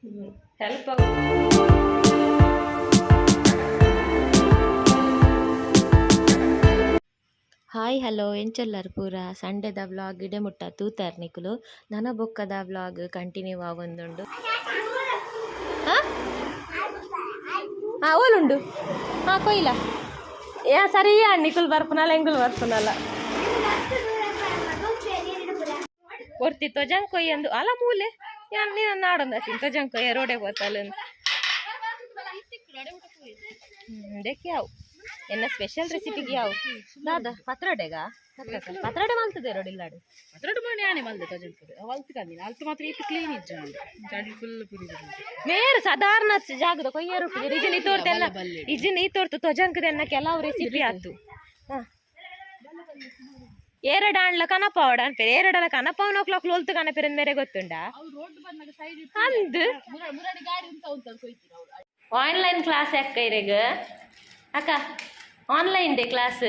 Help. Hi, hello, ಎಂಚೊಲ್ಲರ್ ಪೂರ? ಸಂಡೆದ vlog ಇಡೆ ಮುಟ್ಟ ತೂತರ್ ನಿಕುಲು. ನನ ಬೊಕ್ಕದ ವ್ಲಾಗ್ ಕಂಟಿನ್ಯೂ ಆವೊಂದುಂಡು. ಹಾ, ಓಲುಂಡು? ಹಾ, ಕೊಯ್ಲ. ಯಾ, ಸರಿ ನಿಕುಲ್ ಬರ್ಪುನಲ್ಲ, ಎಂಕುಲು ಬರ್ಪುನಲ್ಲ. ಒರ್ತಿ ತೊಜಂಕ್ ಕೊಯ್ಯಂದು ಅಲ ಮೂಲೆ. ಯಾನ್ ನಿನ್ನ ನಾಡೊಂದು ತೊಜಂಕ್ ಕೊಯ್ಯ ರೋಡೆ ಪೋತಲ್. ದೇಖಿ ಯಾವು ಎನ್ನ ಸ್ಪೆಷಲ್ ರೆಸಿಪಿಗೆ ಯಾವು ದಾದ ಪತ್ರೊಡೆಗ? ಪತ್ರೊಡೆ ಮಲ್ತದೆ ರೋಡ್ ಇಲ್ಲಾಡು. ಪತ್ರೊಡೆ ಮಾಡಿ ಆನೆ ಮಲ್ದೆ ತೊಜಂಕ್ ಅಲ್ತ್ ಕಂದಿನ ಅಲ್ತ್ ಮಾತ್ರ ಇತ್ತು ಕ್ಲೀನ್ ಇಜ್ಜ ಚಳಿ ಫುಲ್ ಪುರಿ. ಮೇರು ಸಾಧಾರಣ ಜಾಗದ ಕೊಯ್ಯರು ಇಜಿನ ಇತ್ತೋರ್ತೆಲ್ಲ ಇಜಿನ ಇತ್ತೋರ್ತು ತೊಜಂಕದೆನ್ನ ಕೆಲವು ರೆಸಿಪಿ ಆತು. ಏರಡ ಆಂಡ್ಲ ಕನಪಾವಡ ಅನ್ಪೇರು. ಏರಡಲ ಕನಪಾವನ ಕ್ಲಾಕ್ ಲೋಲ್ತು ಕನಪೇರು ಮೇರೆ ಗೊತ್ತುಂಡ ಅಂದ್. ಆನ್ಲೈನ್ ಕ್ಲಾಸ್ ಅಕ್ಕ ಇರೆಗ್. ಅಕ್ಕ, ಆನ್ಲೈನ್ ಡೇ ಕ್ಲಾಸ್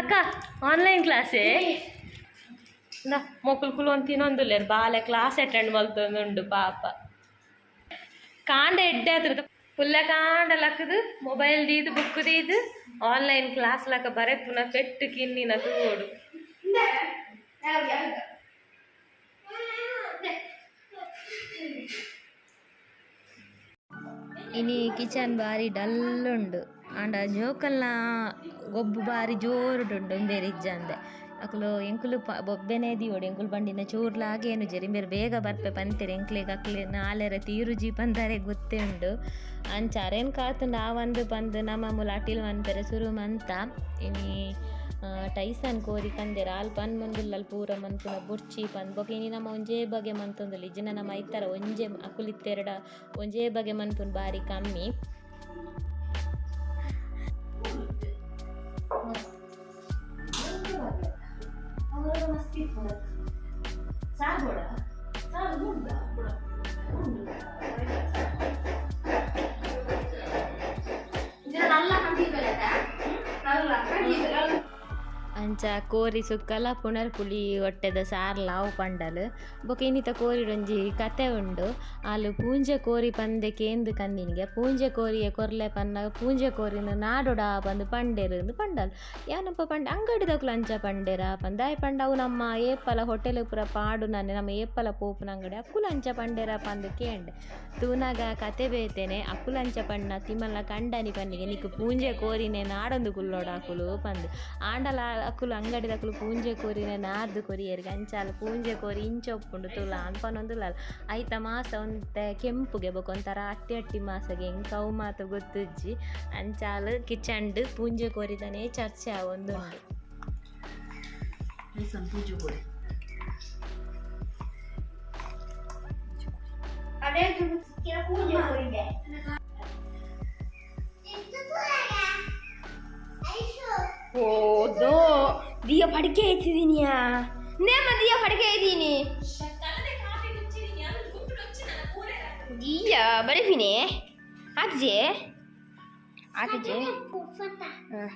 ಅಕ್ಕ, ಆನ್ಲೈನ್ ಕ್ಲಾಸೇ. ಮೊಕುಲು ಕುಲೊಂದು ತಿನ್ನೊಂದುಲ್ಲೇರು. ಬಾಲೆ ಕ್ಲಾಸ್ ಅಟೆಂಡ್ ಮಲ್ತೊಂದುಂಡು ಪಾಪ. ಕಾಂಡ ಎಡ್ಡೆ ಆತ್ರದ ಪುಲ್ಲ ಕಾಂಡ ಲಕ್ಕದು ಮೊಬೈಲ್ ದೀದು, ಬುಕ್ ದೀದು, ಆನ್ಲೈನ್ ಕ್ಲಾಸ್ ಲಕ್ಕ ಬರೆಪುನ ಪೆಟ್ಟು ಕಿನ್ನಿನ ತೂವೊಡು. ಇನಿ ಕಿಚನ್ ಬಾರಿ ಡಲ್ ಉಂಡು. ಆಂಡ ಜೋಕಲ್ನ ಗೊಬ್ಬು ಬಾರಿ ಜೋರುಡುಂಡು. ಉಂಬೇರ್ ಇಜ್ಜಂದೆ ಅಕುಲು ಎಂಕುಲು ಪ ಬೊಬ್ಬೆನೇ ದೀವೊಡು. ಎಂಕುಲು ಬಂಡಿನ ಚೂರ್ಲಾಗ ಏನುಜೆರ್. ಇಂಬೆರ್ ಬೇಗ ಬರ್ಪೆ ಪಂತೆರ್. ಎಂಕ್ಲೆಗ್ ಅಕ್ಲೆ ನಾಲೆರೆ ತೀರುಜಿ ಪಂದರೆ ಗೊತ್ತೇ ಉಂಡು. ಅಂಚ ಅರೇನ್ ಕಾತುಂಡ ಆವಂದ್ ಪಂದ್ ನಮ ಮೂಲು ಅಟಿಲ್ ಮನ್ಪೆರೆ ಸುರು ಮಂತ. ಇನಿ ಟೈಸನ್ ಕೋರಿ ಕಂದೆರ್. ಆಲ್ ಪನ್ಪೊಂದುಲ್ಲಲ್ ಪೂರ ಮನ್ಪುನ ಬೊರ್ಚಿ ಪಂದ್. ಬೊಕ ಇನಿ ನಮ ಒಂಜೇ ಬಗೆ ಮಂತೊಂದುಲ್ಲ. ಇಜ್ಜಿಂಡ ನಮ ಐತರ ಒಂಜೆ ಅಕುಲು ಇತ್ತೆರ್ಡ ಒಂಜೇ ಬಗೆ ಮನ್ಪುನ ಬಾರಿ ಕಮ್ಮಿ. ಅಂಚ ಕೋರಿ ಸುಕ್ಕಲ ಪುನರ್ ಪುಳಿ ಒಟ್ಟೆದ ಸಾರ್ಲ ಅವು ಪಂಡಲ್. ಬೊಕ ಇನ್ನಿತ ಕೋರಿಡೊಂಜಿ ಕತೆ ಉಂಡು. ಆಲು ಪೂಂಜೆ ಕೋರಿ ಪಂದೆ ಕೇಂದ್ ಕಂದಿನಿಗೆ. ಪೂಂಜೆ ಕೋರಿಯೆ ಕೊರ್ಲೆ ಪನ್ನಾಗ ಪೂಂಜೆ ಕೋರಿನ ನಾಡೊಡ ಪಂದ್ ಪಂಡೇರು ಅಂದ್ ಪಂಡಲ್. ಯಾನಪ್ಪ ಪಂಡ, ಅಂಗಡಿದಕ್ಲು ಅಂಚ ಪಂಡೇರಾ ಪಂದ್. ದಾಯೆ ಪಂಡ ಅವು ನಮ್ಮ ಏಪಲ ಹೋಟೆಲ್ ಪೂರ ಪಾಡುನನೆ, ನಮ್ಮ ಏಪಲ ಪೋಪುನ ಅಂಗಡಿ ಅಕುಲು ಅಂಚ ಪಂಡೇರಾ ಪಂದ್ ಕೇಂಡೆ. ತೂನಾಗ ಕತೆ ಬೇತೇನೆ. ಅಕುಲು ಅಂಚ ಪಂಡ ತಿಮಲ್ನ ಕಂಡನಿ ಪನ್ನಿಗೆ, ನಿಕ್ಕು ಪೂಂಜೆ ಕೋರಿನೆ ನಾಡೊಂದು ಕುಲ್ಲೋಡ ಅಕುಲು ಪಂದ್. ಆಂಡಲ ಅಕುಲು ಅಂಗಡಿದಕುಲು ಪೂಂಜೆ ಕೋರಿನೆ ನಾರ್ದು ಕೊರಿಯೆರ್ಗೆ. ಅಂಚಾಲ ಪೂಂಜೆ ಕೋರಿ ಇಂಚ ಉಪ್ಪುಂಡು ತುಲ ಅನ್ಪನೊಂದುಲ್ಲ. ಐತ ಮಾಸ ಒಂತೆ ಕೆಂಪುಗೆ, ಬೊಕ ಒಂಥರ ಅಟ್ಟಿ ಅಟ್ಟಿ ಮಾಸಗೆ. ಎಂಕ್ ಅವು ಮಾತ ಗೊತ್ತುಜ್ಜಿ. ಅಂಚಾಲ ಕಿಚನ್ಡ್ ಪೂಂಜೆ ಕೋರಿದನೇ ಚರ್ಚೆ ಆವೊಂದುಂಡು. ಪೂಜೆ ಕೋರಿ. ಓದೋ ದಿಯ ಪಡಿಕೆ ಐತಿದೀನಿಯಾ ನೇಮ ದಿಯ ಪಡಿಕೆ ಐದೀನಿ ದಿಯ ಬರೀಫಿನಿ ಆತಜೆ ಆತಜೆ. ಹಾಂ.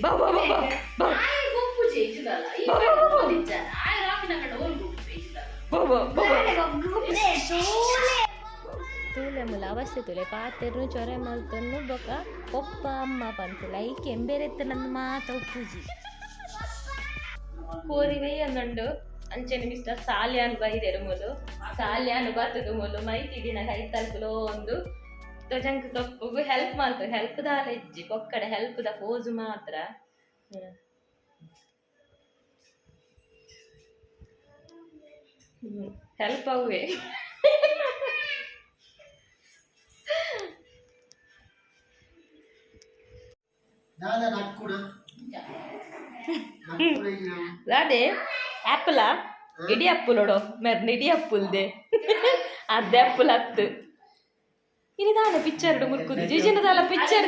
ಬಾ ಬಾ ಬಾ ಬಾ. ಬಾ ಬಾ ಬಾ ಬಾ. ತೂಲೆ ಮೂಲ ಅವಸ್ಥೆ ತೂಲೆ. ಪಾತೆರ್ನು ಚೊರೆ ಮಲ್ತೊನ್ನು ಬೊಕ ಪೊಪ್ಪ ಅಮ್ಮ ಪಂತುಲ. ಐಕ್ ಎಂಬೆರೆತ್ತ ನಂದು ಮಾತ ಉಪ್ಪುಜಿ. ಕೋರಿ ಅಂದುಂಡು. ಅಂಚೆನೆ ಮಿಸ್ಟರ್ ಸಾಲ್ಯಾನ್ ಬೈದೆರು ಮೂಲು. ಸಾಲ್ಯಾನ್ ಬತ್ತದು ಮೂಲು ಮೈತಿದಿನ ಕೈತಲ್ಕುಲು ಒಂದು ತೊಜಂಕ್ ಸೊಪ್ಪುಗು ಹೆಲ್ಪ್ ಮಲ್ತು. ಹೆಲ್ಪ್ ದಾಲ ಇಜ್ಜಿ ಪೊಕ್ಕಡೆ, ಹೆಲ್ಪ್ the pose ಮಾತ್ರ. ಹೆಲ್ಪ್ ಅವೇ. ದಾದ ನಕ್ಕುಣ ನಕ್ಕುಣ ಇಲ್ಲ. ಅದೇ ಆ್ಯಪಲ ಇಡಿ ಅಪ್ಪುಲೋಡು ಮೆರ್ನ ಇಡಿ ಅಪ್ಪುಲ್ದೆ ಅರ್ಧ ಅಪ್ಪುಲ್ ಹತ್ತು. ಇನಿ ದಾನೆ ಪಿಕ್ಚರ್ ಮುರ್ಕುದು ಜಿಜಿನದಲ್ಲ ಪಿಕ್ಚರ್.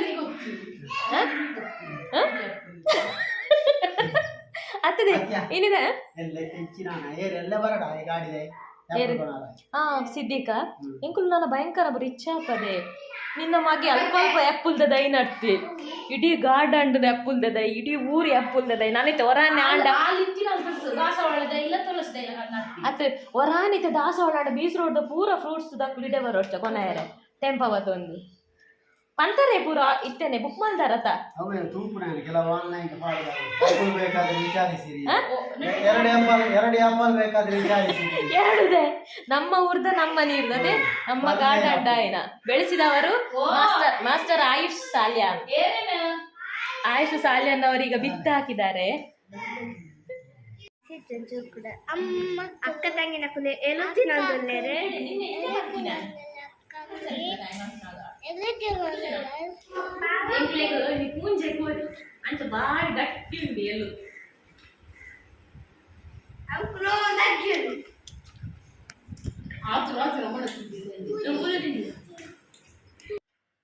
ಅತ್ತದೆ ಏನಿದೆ? ಎಲ್ಲ ಹೆಚ್ಚಿನ ಏರ್ ಎಲ್ಲ ಬರಡ ಈ ಗಾಡಿದೆ. ಏರು. ಆ ಸಿದ್ದಿಕ ಎಂಕುಲು ನನ್ನ ಭಯಂಕರ ರಿಚ್ ಆಪದೆ. ನಿನ್ನ ಮಗೆ ಅಲ್ಪ ಅಲ್ಪ ಎಪ್ಪುಲ್ದ ದೈ ನಡ್ತಿ, ಇಡೀ ಗಾರ್ಡನ್ ಎಪ್ಪುಲ್ದ ದೈ, ಇಡೀ ಊರು ಎಪ್ಪುಲ್ದ ದೈ. ನಾನಿತ್ತೆ ಹೊರಾನೆ ಆಂಡ ಅತ್ ಹೊರಾನಿತ್ತೆ ದಾಸವಾಳ ಬೀಸ್ ರೋಡ್ ಪೂರ ಫ್ರೂಟ್ಸ್ ದಕ್ಕುಲು ಇಡೆ ಬರೋಷ್ಟ ಕೊನೆಯರೆ ಟೆಂಪವತ್ತೊಂದು ಪಂತರೆ ಪೂರ ಇತ್ತೇನೆ ಬುಕ್ ಮಲ್ದಾರತ. ಅವೇ ತೂಪುನ ಕೆಲವು ಆನ್ಲೈನ್ ಬೇಕಾದ್ರೆ ವಿಚಾರಿಸಿರಿ. ಎರಡು ಆಪಲ್, ಎರಡು ಆಪಲ್ ಬೇಕಾದ್ರೆ ವಿಚಾರಿಸಿರಿ. ಎರಡುದೆ ನಮ್ಮ ಊರ್ದ ನಮ್ಮ ನೀರ್ದದೆ ನಮ್ಮ ಗಾರ್ಡನ್ ಡಾಯಿನ ಬೆಳೆಸಿದವರು ಮಾಸ್ಟರ್ ಮಾಸ್ಟರ್ ಆಯುಷ್ ಸಾಲ್ಯಾನ್. ಆಯುಷ್ ಸಾಲ್ಯಾನ್ ಅವರೀಗ ಬಿತ್ತ ಹಾಕಿದ್ದಾರೆ. ಅಮ್ಮ ಅಕ್ಕ ತಂಗಿನ ಕುಲೆ ಎಲು ತಿನ್ನೊಂದುಲ್ಲೇರೆ. ಪೂಂಜೆ ಕೋರಿ ಅಂಚ ಬಾರಿ ಗಟ್ಟಿ ಉಂಡು ಎಲ್ಲು.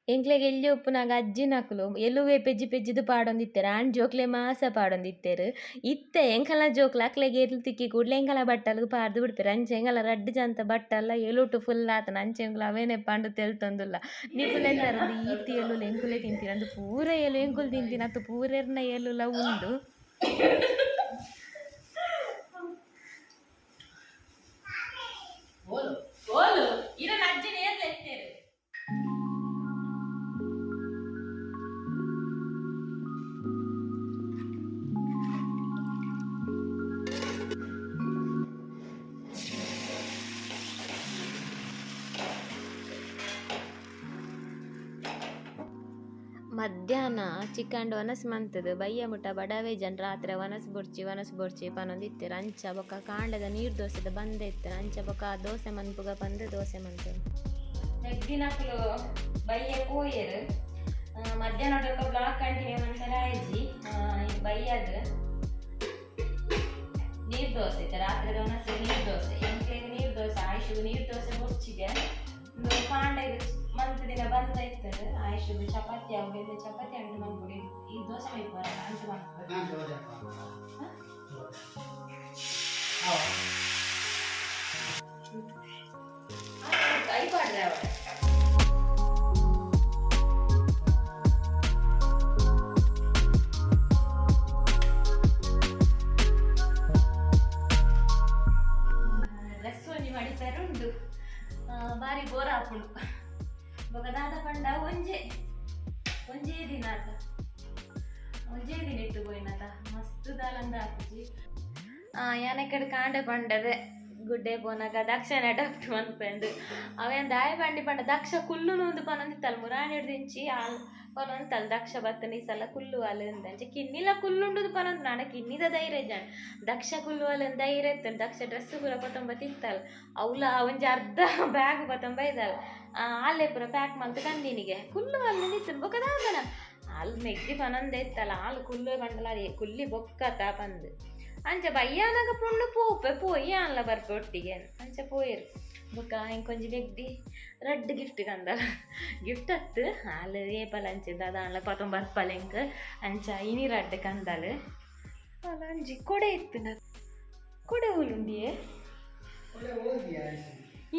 ಎಂಕ್ಲೆಗ್ ಎಲ್ಲಿ ಉಪ್ಪುನಾಗ ಅಜ್ಜಿನಕುಲು ಎಲುವೆ ಪೆಜ್ಜಿ ಪೆಜ್ಜಿದ್ ಪಾಡೊಂದಿತ್ತೆರ್, ಆಣ್ ಜೋಕ್ಲೆ ಮಾಸ ಪಾಡೊಂದಿತ್ತೆರ್. ಇತ್ತೆ ಎಂಕಲ್ನ ಜೋಕ್ಲು ಅಕ್ಲೆಗ್ ಎಲು ತಿಕ್ಕಿ ಕೂಡ್ಲೆ ಎಂಕಲ ಬಟ್ಟಲ್ಗ್ ಪಾಡ್ದ್ ಬಿಡ್ಪೆರ್. ಅಂಚ ಎಂಕಲ ರಡ್ಡ್ ಜನತ ಬಟ್ಟಲ್ಲ ಎಲುಟು ಫುಲ್ ಆತುಂಡು. ಅಂಚ ಎಂಕುಲು ಅವೇನೆ ಪಂಡ್ ತೆಲ್ತೊಂದುಲ್ಲ. ನಿಕುಲೆಲ್ಲರ ಈತ್ ಎಲುಲು ಎಂಕುಲೆ ತಿಂತಿನ ಅಂದ್ ಪೂರ ಎಲು ಎಂಕುಲು ತಿಂತಿನ ಅತ್ತ್ ಪೂರೆರ್ನ ಎಲುಲ ಉಂಡು. ಓಲು ಇರನ ಅಜ್ಜಿನ ಏರ್ಲ ಎತ್ತೇರು. ಮಧ್ಯಾಹ್ನ ಚಿಕನ್ ವನಸ್ ಮಂತುದು ಬಯ್ಯ ಮುಟ ಬಡವೆ ಜನ ರಾತ್ರೆ ವನಸ್ ಬೊಡ್ಚಿ ವನಸ್ ಬೊಡ್ಚಿ ಪನೊಂದಿತ್ತೆರ್. ಅಂಚ ಬೊಕ್ಕ ಕಾಂಡದ ನೀರ್ ದೋಸೆದ ಬಂದ ಇತ್ತೆರ್. ಅಂಚ ಬೊಕ್ಕ ದೋಸೆ ಮನ್ಪುಗ ಪಂದ್ ದೋಸೆ ಮಂತು. ದಿನಕ್ಲು ಬಯ್ಯ ಪೋಯೆರ್. ಮಧ್ಯಾಹ್ನ ಬ್ಲಾಗ್ ಕಂಟಿನ್ಯೂ ಮಂತರ ಆಯ್ಜಿ. ಬಯ್ಯಗ್ ನೀರ್ ದೋಸೆ ಇತ್ತೆ, ರಾತ್ರಿ ವನಸ್ ನೀರ್ ದೋಸೆ. ಎಂಕ್ಲೆಗ್ ನೀರ್ ದೋಸೆ, ಆಯುಷಗ್ ನೀರ್ ದೋಸೆ ಬೊಡ್ಚಿಗೆ. ಕಾಂಡೆಗ್ ಮಂತ್ ದಿನ ಬಂದ ಇತ್ತದು. ಆಯುಷಗ್ ಚಪಾತಿ ಅವು ಚಪಾತಿ ಅಂಟು ಮನ್ಪುಡಿ, ಈ ದೋಸೆ ಮೈಪುವ ಅಂಟು ಮನ್ಪುಡಿ. ನಾನು ದೋಸೆ. ಕೈ ಪಾಡ್ರೆ ಅವ. ಡ್ರೆಸ್ ಒಂಜಿ ಮಡಿಪೆರೆ ಉಂಡು. ಬಾರಿ ಬೋರ್ ಆಪುಂಡು. ಬೊಕ ದಾದ ಪಂಡ ಒಂಜೆ ಒಂಜೇ ದಿನ ಆತ, ಒಂಜೇ ದಿನ ಇಟ್ಟು ಪೋಯಿನತ ಮಸ್ತ್ ದಾಲಂದ ಆಪುಜಿ. ಯಾನ ಕಡೆ ಕಾಂಡೆ ಪಂಡದೆ ಗುಡ್ಡೆ ಪೋನಾಗ ದಕ್ಷನ ಅಡಾಪ್ಟ್ ಮನ್ಪೆಂದು ಅವೇನ್ ದಾಯ ಬಂಡಿ ಪಂಡ ದಕ್ಷ ಕುಲ್ಲು ಒಂದು ಪನೊಂದಿತ್ತಲ್ಲ ಮುರಾಣಿ ಹಿಡ್ದಿಂಚಿ ಆಲ್ ಪನೊಂತಲ್ಲ ದಕ್ಷ ಬತ್ತನ ಈ ಸಲ ಕುಲ್ಲು ಅಲ್ಲ ಅಂಚೆ ಕಿನ್ನಿಲ ಕುಲ್ಲುಂಡುದು ಪನೊಂದು ನಾಡ ಕಿನ್ನಿದ ಧೈರ್ಯ ಜಾಣ ದಕ್ಷ ಕುಲ್ಲು ಅಲ್ಲ ಧೈರ್ಯ ಇತ್ತು. ದಕ್ಷ ಡ್ರೆಸ್ ಪೂರ ಪತೊಂಬ ತಿತ್ತಲ್ಲ ಅವಲ ಒಂಜಿ ಅರ್ಧ ಬ್ಯಾಗ್ ಪತೊಂಬ ಇದ್ದಲ್ಲ ಆಲೆ ಪೂರ ಪ್ಯಾಕ್ ಮಲ್ತ್ ಕಂದಿನಿಗೆ ಕುಲ್ಲು ಅಲ್ಲ ನಿಂತು ಬೊಕ ದಾದನ ಆಲ್ ಮೆಗ್ದಿ ಪನೊಂದೇ ಇತ್ತಲ್ಲ ಆಲ್ ಕುಲ್ಲು ಪಂಡಲ ಅದೇ ಕುಲ್ಲಿ ಬೊಕ್ಕತ ಪಂದು ಅಂಚ ಬಯ್ಯಾನಾಗ ಪುಂಡು ಪೋಪೆ ಪೋಯಿ ಆನ್ಲ ಬರ್ಪೆ ಒಟ್ಟಿಗೆ ಅಂಚ ಪೋಯೆರ್. ಬೊಕ್ಕ ಇಂಕೊಂಜಿ ಮೆಗ್ದಿ ರಡ್ಡ್ ಗಿಫ್ಟ್ ಕಂದಲ್ಲ ಗಿಫ್ಟ್ ಅತ್ತು ಆಲ್ ಏಪಲ ಅಂಚೆ ದಾದ ಆನ್ಲ ಪತೊಂಬ ಬರ್ಪಲ ಎಂಕ್ ಅಂಚ ಇನಿ ರಡ್ಡ್ ಕಂದಲ್. ಅಲ್ಲ ಅಂಜಿ ಕೊಡೆ ಇತ್ತು ಕೊಡೆ ಓಲುಂಡಿಯೇ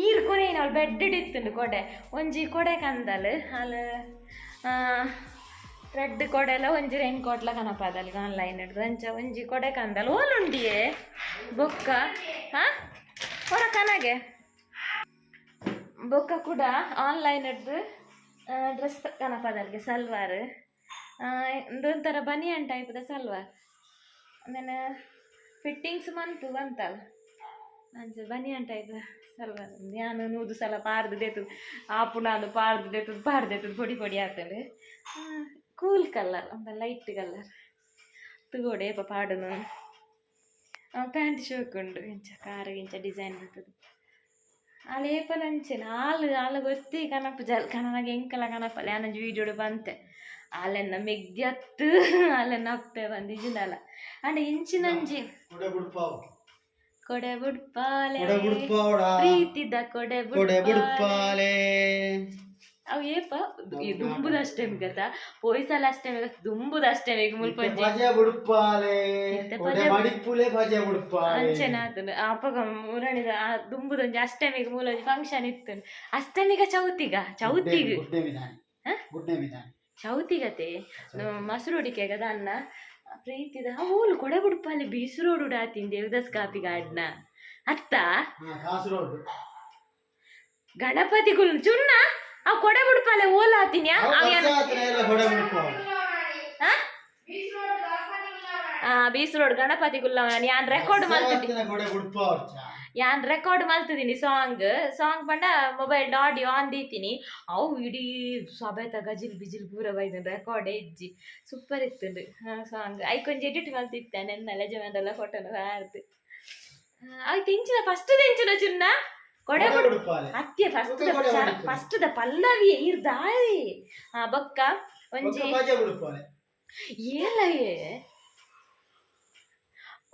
ಈರ್ ಕೊನೆ ಅವಳು ಬೆಡ್ ಇತ್ತುಂಡು ಕೊಡೆ ಒಂಜಿ ಕೊಡೆ ಕಂದಲ್ ಆಲ್ ರಡ್ಡ್ ಕೊಡೆ ಎಲ್ಲ ಒಂಜಿ ರೈನ್ ಕೋಟ್ಲ ಕನಪದಲ್ ಆನ್ಲೈನ್ ಹಿಡ್ದು ಅಂಚ ಒಂಜಿ ಕೊಡೆ ಕಂದಲ್ ಓಲುಂಡಿಯೇ ಬೊಕ್ಕ ಹಾ ಹೊರ ಕನಗೆ ಬೊಕ್ಕ ಕೂಡ ಆನ್ಲೈನ್ ಹಿಡ್ದು ಡ್ರೆಸ್ ಕನಪದಲ್ಗೆ ಸಲ್ವಾರ್ ಒಂಥರ ಬನಿಯನ್ ಟೈಪ್ದ ಸಲ್ವಾರ್ ಆಮೇಲೆ ಫಿಟ್ಟಿಂಗ್ಸ್ ಮನ್ಪು ಬಂತಲ್ಲ ಅಂಚ ಬನಿಯನ್ ಟೈಪ್ ಸಲ್ವಾರ್ ಯಾನು ನೂದು ಸಲ ಪಾರ್ದು ದೇತದ ಆಪುಣಾದು ಪಾರ್ದು ದೇತದ ಪಾರ್ದು ಪೊಡಿ ಪೊಡಿ ಆತಂಡು. ಕೂಲ್ ಕಲರ್ ಅಂತ ಲೈಟ್ ಕಲರ್ ತೂಗೋಡೆ ಏಪ ಪಾಡುನು. ಪ್ಯಾಂಟ್ ಶೋಕುಂಡು ಇಂಚ ಕಾರು ಇಂಚ ಡಿಸೈನ್ ಇರ್ತದೆ ಆಲ್ ಏಪಲ ಅಂಚೆನೆ ಆಲ್ ಆಲ್ ಗೊತ್ತಿ ಕನಪು ಜಲ್ ಕನನಾಗ ಎಂಕಲ ಕನಪಲ್ಲ ಯಾನೊಂಜಿ ವೀಡಿಯೋಡು ಬಂತೆ ಆಲೆನ್ನ ಮೆಗ್ದಿ ಅತ್ತು ಆಲೆನ್ನ ಅಪ್ಪೆ ಬಂದು ಇಜಿಂಡಲ ಅಂಡ ಇಂಚಿನಂಜಿ ಕೊಡೆ ಬುಡ್ಪಾವು ಕೊಡೆ ಬುಡ್ಪಾಲೆ ಕೊಡೆ ಬುಡ್ಪಾವಡ ಪ್ರೀತಿದ ಕೊಡೆ ಕೊಡೆ ಬುಡ್ಪಾಲೆ ಬುಡ್ಪಾಲೆ. ಅವು ಏಪ ಈ ದುಂಬುದ ಅಷ್ಟಮಿಗತ ಪೋಯ್ಸಲ ಅಷ್ಟಮಿಗ ದುಂಬುದ ಅಷ್ಟಮಿಗ್ ಮುಲ್ಪ ಒಂಜಿ ಪಜೆ ಬುಡ್ಪಾಲೆ. ಇತ್ತೆ ಕೊಡೆ ಪಜೆ ಮಡಿಪುಲೆ ಪಜೆ ಬುಡ್ಪಾಲೆ. ಅಂಚೆನ ಆತುಂಡು. ಅಪಗ ಮುರಣಿದ ಆ ದುಂಬುದೊಂಜಿ ಅಷ್ಟಮಿಗ್ ಮೂಲೊಂಜಿ ಫಂಕ್ಷನ್ ಇತ್ತು. ಅಷ್ಟಮಿಗ ಚೌತಿಗ ಚೌತಿಗ್. ಗುಡ್ಡೆ ವಿಧಾನ. ಹ? ಗುಡ್ಡೆ ವಿಧಾನ. ಚೌತಿಗತೆ ಮಸರುಡಿಕೆಗ ದನ್ನ ಪ್ರೀತಿದ ಓಲು ಕೊಡೆ ಬುಡ್ಪಾಲೆ ಬೀಸುರೋಡು ಡಾತಿನ್ ದೇವದಾಸ್ ಕಾಪಿ ಗಾಡ್ನ ಅತ್ತ. ಹಾ, ಕಾಸರಗೋಡು. ಗಣಪತಿ ಕುಲ್ ಚುನ್ನ ಆ ಕೊಡೆ ಬುಡ್ಪಾಲೆ ಓಲಾತಿನ್ಯಾ. ಅವು ವರ್ಷ ಎಲ್ಲ ಕೊಡೆ ಬುಡ್ಪಾಲೆ. ಆ ಬೀಸ್ ರೋಡ್ ಗಣಪತಿ ಕುಲ್ಲವನ ಯಾನ್ ರೆಕಾರ್ಡ್ ಮಲ್ತಿದ್ದಿ. ವರ್ಷ ಕೊಡೆ ಬುಡ್ಪಾವರ್ಚ. ಯಾನ್ ರೆಕಾರ್ಡ್ ಮಲ್ತಿದ್ದೀನಿ ಸಾಂಗ್ ಸಾಂಗ್ ಪಂಡ ಮೊಬೈಲ್ ಆಡಿಯೋ ಆನ್ ದೀತೀನಿ. ಅವು ಇಡೀ ಸಬೆತ ಗಜಿಲ್ ಬಿಜಿಲ್ ಪೂರ ಬೈದನ್ ರೆಕಾರ್ಡ್ ಇಜ್ಜಿ. ಸೂಪರ್ ಇತ್ತುಂಡು ಸಾಂಗ್. ಐಕೊಂಜಿ ಎಡಿಟ್ ಮಲ್ತಿತ್ತೆ ನೆನ್ನ ಯಜಮಾನ್ರೆಲ್ಲ ಫೋಟೋನು ಹಾರ್ದು. ಆಯ್ತು, ಇಂಚಿನ ಫಸ್ಟ್ ಎಂಚಿನ ಚಿನ್ನ ಕೊಡೆ ಕೊಡೆ ಬುಡ್ ಬುಡ್ಪಾಲೆ. ಅತ್ಯ ಫಸ್ಟ್ ಬೊಕ್ಕ ಕೊಡೆ ಬುಡ್ಪಾಲೆ. ಫಸ್ಟ್ the Pallavi ಇರ್ದಾಯ್. ಆ ಬೊಕ್ಕ ಒಂಜಿ ಬೊಕ್ಕ ಪಜೆ ಬುಡ್ಪಾಲೆ. ಏಲಯೇ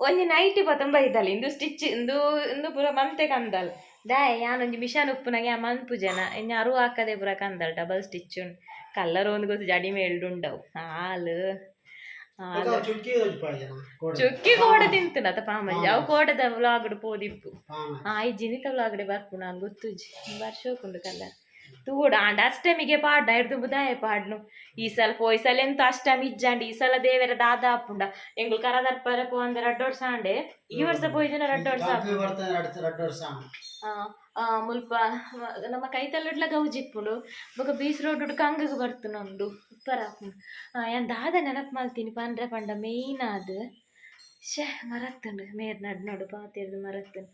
ಒಂಜಿ ನೈಟಿ ಪತೊಂಬ ಇದ್ದಲ್ಲ ಇಂದು ಸ್ಟಿಚ್ ಇಂದು ಇಂದು ಪೂರ ಮಂತೆ ಕಂದಲ್ ದಾಯೆ ಯಾನೊಂಜಿ ಮಿಷನ್ ಉಪ್ಪುನಾಗೆ ಆ ಮನ್ಪು ಜನ ಇನ್ನು ಅರು ಹಾಕದೆ ಪೂರ ಕಂದಲ್ ಡಬಲ್ ಸ್ಟಿಚ್ ಉಂಡು. ಕಲ್ಲರ್ ಒಂದು ಗೊತ್ತು ಜಡಿ ಮೇಲ್ಡುಂಡವು ಹಾಲು ಬೊಕ್ಕ ಹಾಲು. ಅವು ಚುಕ್ಕಿ ತೋಜಿಪಾಳೆ ಜನ ಕೋಡೆ. ಚುಕ್ಕಿ ಕೋಡೆ ತಿಂತನತ ಪಾಮಂಜಿ ಅವು ಕೋಡೆದ ವ್ಲಾಗ್ಡ್ ಪೋದಿಪ್ಪು. ಪಾಮ. ಆ ಇಜ್ಜಿ ನಿತ ವ್ಲಾಗ್ಡೆ ಬರ್ಪು ನಾನು ಗೊತ್ತುಜ್ಜಿ ವರ್ಷೋಕುಂಡು ಕಲ್ಲರ್ ತೂಡು. ಆಂಡ ಅಷ್ಟಮಿಗೆ ಪಾಡ್ನ ಹಿಡ್ದು ಬುದಾಯ ಪಾಡ್ನು. ಈ ಸಲ ಪೋಯಿ ಸಲ ಎಂತ ಅಷ್ಟಮಿ ಇಜ್ಜಾಂಡ್. ಈ ಸಲ ದೇವರ ದಾದ ಆಪುಂಡ ಎಂಗುಲ್ ಕರ ದರ್ಪರ ಪೋಂದ ರಡ್ಡ್ ವರ್ಷ ಆಂಡೆ. ಈ ವರ್ಷ ಪೋಯಿಜನ ರಡ್ಡ್ ವರ್ಷ ಆಪುಂಡು. ಕಾಪಿ ಬರ್ತಾನೆ ರಡ್ಡ್ ರಡ್ಡ್ ವರ್ಷ ಆಂಡ್. ಆ, ಆ, ಮುಲ್ಪ ನಮ್ಮ ಕೈತಲ್ಲುಡ್ಲ ಗೌಜಿಪ್ಪುಂಡು. ಬೊಕ ಬೀಸ್ ರೋಡ್ ಕಂಗಗ್ ಬರ್ತುನೊಂದು ಉಪ್ಪರ ಆಪುಂಡು. ಯಾನ್ ದಾದ ನೆನಪು ಮಲ್ತೀನಿ ಪಂಡ್ರೆ ಪಂಡ ಮೇಯ್ನ್ ಆದ್ ಶೇ ಮರತ್ತುಂಡು ಮೇರ್ ನಡ್ ನೋಡು ಪಾತೆರ್ದು ಮರತ್ತುಂಡು.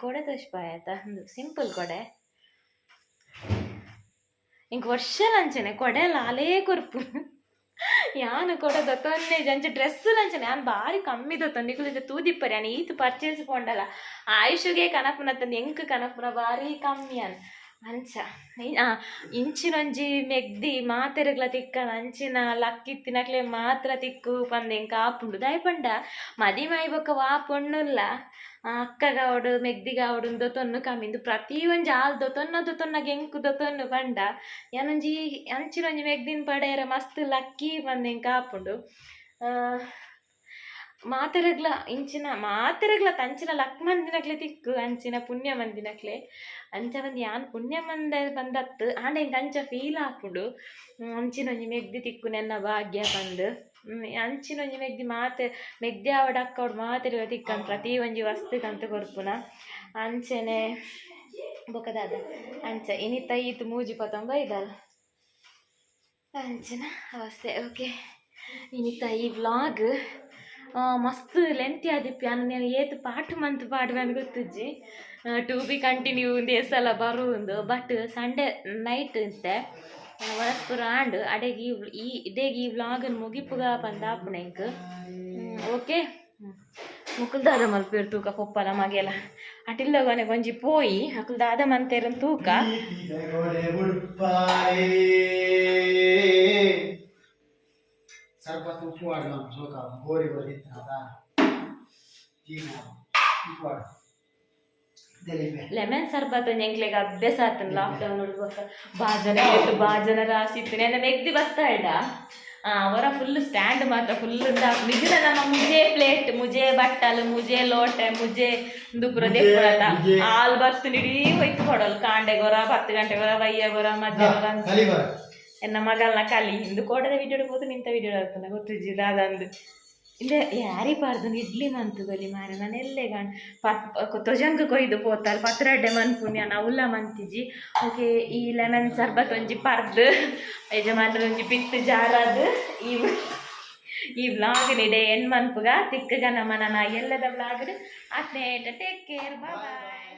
ಕೊಡೆ ತೋಜ್ಪಾಯತ ಉಂದು ಸಿಂಪಲ್ ಕೊಡೆ. ಇಂಕ್ ವರ್ಷ ಲಂಚನೆ ಕೊಡೆ ಲಾಲೇ ಕೊರ್ಪು. ಯಾನು ಕೊಡೆ ದೊತ್ತೊನ್ನೆ ಅಂಚ ಡ್ರೆಸ್ ಲಂಚನೆ ಯಾನ್ ಬಾರಿ ಕಮ್ಮಿ ದೊತ್ತೊಂದು. ನಿಕುಲು ತೂದಿಪ್ಪರಿ ಯಾನ್ ಈತ್ ಪರ್ಚೇಸ್ ಪೋಂಡಲ ಆಯುಷುಗೆ ಕನಪುನ ತಂದು ಎಂಕ್ ಕನಪುನ ಬಾರಿ ಕಮ್ಮಿ ಯಾನ್ ಅಂಚ. ಇಂಚಿನೊಂಜಿ ಮೆಗ್ದಿ ಮಾತೆರೆಗ್ಲ ತಿಕ್ಕನ ಅಂಚಿನ ಲಕ್ಕಿತ್ತಿನಕ್ಲೆ ಮಾತ್ರ ತಿಕ್ಕು ಪಂದ್ ಎಂಕ್ ಆಪುಂಡು. ದಾಯೆ ಪಂಡ ಮದಿಮಾಯಿ ಬೊಕ್ಕ ವಾ ಪೊಣ್ಣುಲ್ಲ ಅಕ್ಕಗಾವಡು ಮೆಗ್ದಿಗಾವಡು ದೊತೊನ್ನು ಕಮ್ಮಿ. ಇಂದು ಪ್ರತಿ ಒಂಜಿ ಆಲ್ ದೊತೊನ್ನ ದೊತೊನ್ನಗ ಎಂಕ್ ದೊತೊನ್ನು ಪಂಡ ಯಾನೊಂಜಿ ಅಂಚಿನೊಂಜಿ ಮೆಗ್ದಿನ ಪಡೆಯರ ಮಸ್ತ್ ಲಕ್ಕಿ ಪಂದ್ ಎಂಕ್ ಆಪುಂಡು. ಮಾತೆರೆಗ್ಲ ಇಂಚಿನ ಮಾತೆರೆಗ್ಲ ತಂಚಿನ ಲಕ್ ಮಂದಿನಕ್ಲೆ ತಿಕ್ಕು ಅಂಚಿನ ಪುಣ್ಯ ಮಂದಿನಕ್ಲೆ ಅಂಚ ಬಂದು ಯಾನ್ ಪುಣ್ಯ ಮಂದ ಬಂದತ್ತು. ಆಂಡ ಎಂಕ್ ಅಂಚ ಫೀಲ್ ಆಪುಂಡು. ಅಂಚಿನ ಒಂಜಿ ಮೆಗ್ದಿ ತಿಕ್ಕು ನೆನ್ನ ಭಾಗ್ಯ ಪಂದ್. ಅಂಚಿನ ಒಂಜಿ ಮೆಗ್ದಿ ಮಾತೆ ಮೆಗ್ದಿ ಆವಡ್ ಅಕ್ಕವಡ್ ಮಾತೆರೆಗ್ಲ ತಿಕ್ಕನ್ ಪ್ರತಿ ಒಂಜಿ ವಸ್ತು ಕಂತ ಕೊರ್ಪುನ ಅಂಚನೆ ಬೊಕ ದಾದ ಅಂಚ ಇನಿತ ಈತ್ ಮೂಜಿ ಪತೊಂಬ ಇದಾಲ ಅಂಚಿನ ಅವಸ್ಥೆ. ಓಕೆ, ಇನಿತ ಈ ವ್ಲಾಗ್ ಮಸ್ತ್ ಲೆಂತಿ ಆದಿಪ್ಪಿ. ನಾನು ಏತ್ ಪಾಠ ಮಂತ್ ಪಾಡ್ವೆ ಅಂದ್ ಗೊತ್ತುಜ್ಜಿ. ಟು ಬಿ ಕಂಟಿನ್ಯೂ ಒಂದು ಸಲ ಬರುವುದು. ಬಟ್ ಸಂಡೇ ನೈಟ್ ಇತ್ತೆ ವರಸ್ಪುರ ಆಂಡ್ ಅಡೆಗೆ ಈ ಈ ಇಡೇಗ್ ಈ ವ್ಲಾಗನ್ ಮುಗಿಪುಗ ಪಂದ್ ಆಪುಂಡು ಎಂಕ್. ಓಕೆ, ಮುಕುಲ್ ದಾದ ಮಲ್ಪೇರು ತೂಕ. ಪೊಪ್ಪಲ ಮಗೆಲ ಅಟಿಲ್ಲಗೊನೆ ಒಂಜಿ ಪೋಯಿ ಅಕುಲ್ ದಾದ ಮಂತೇರನ್ ತೂಕ. ಕೊಡೆ ಬುಡ್ಪಾಲೆ. ಸರ್ಬತ್ ಉಪ್ಪು ಆಡಲ ಸೋಕ ಗೋರಿ ಬದಿತ್ತ ಜೀನ ಉಪ್ಪು ಆಡು ದೆಲಿಬೆ. ಲೆಮನ್ ಸರ್ಬತ್ ಒಂಜಿ ಎಂಕ್ಲೆಗ್ ಅಭ್ಯಾಸ ಆತನ್ ಲಾಕ್ಡೌನ್ ಬೊಕ್ಕ. ಬಾಜನ ಏತ್ ಬಾಜನ ರಾಸಿ ಇತ್ತು ನೆನ್ನ ಮೆಗ್ದಿ ಬತ್ತಾಳ್ಡ ಅವರ ಫುಲ್ ಸ್ಟ್ಯಾಂಡ್ ಮಾತ್ರ ಫುಲ್ ನಿಜ ನಮ್ಮ ಮುಜೆ ಪ್ಲೇಟ್ ಮುಜೆ ಬಟ್ಟಲು ಮುಜೆ ಲೋಟೆ ಮುಜೆ ಉಂದು ಪೂರ ಮುಜೆ, ದೆಪ್ಪುನತ. ಮುಜೆ. ಆಲ್ ಬತ್ತು ಇಡೀ ಹೋಯ್ತು ಕೊಡಲ್ ಕಾಂಡೆ ಗೊರ 10 ಗಂಟೆ ಗೊರ ಬಯ್ಯ ಗೊರ ಮಧ್ಯಾಹ್ನ ಗೊರ. ಕಲಿ ಬರ. ಎನ್ನ ಮಗಲ್ನ ಕಲಿ ಇಂದು ಕೋಡದ ವಿಡಿಯೋ ಪೋತು ನಿಂತ ವಿಡಿಯೋ ಆಗ್ತದೆ ಗೊತ್ತುಜ್ಜಿ ದಾದಂದು ಇಂದೆ ಯಾರಿ ಪಾರ್ದು ಇಡ್ಲಿ ಮಂತು ಗೊಲಿ ಮಾರ ನಾನು ಎಲ್ಲೇ ಗಾಣ್ ಪತ್ ತೊಜಂಕ ಕೊಯ್ದು ಪೋತಾಲ್ ಪತ್ರಡ್ಡೆ ಮನ್ಪುನಿ ನಾನು ಅವಲ್ಲ ಮಂತಿಜಿ. ಓಕೆ, ಈ ಲೆಮನ್ ಸರ್ಬತ್ ಒಂಜಿ ಪರ್ದು ಯಜಮಾನ್ರ ಒಂಜಿ ಬಿತ್ತು ಜಾರದು ಈ ಈ ವ್ಲಾಗ್ ನಿಡೆ ಎನ್ ಮನ್ಪುಗ ತಿಕ್ಕಗ ನಮ್ಮ ನನ್ನ ಎಲ್ಲದ ವ್ಲಾಗ್. ಅತ್ನೇಟ ಟೇಕ್ ಕೇರ್, ಬಾಯ್.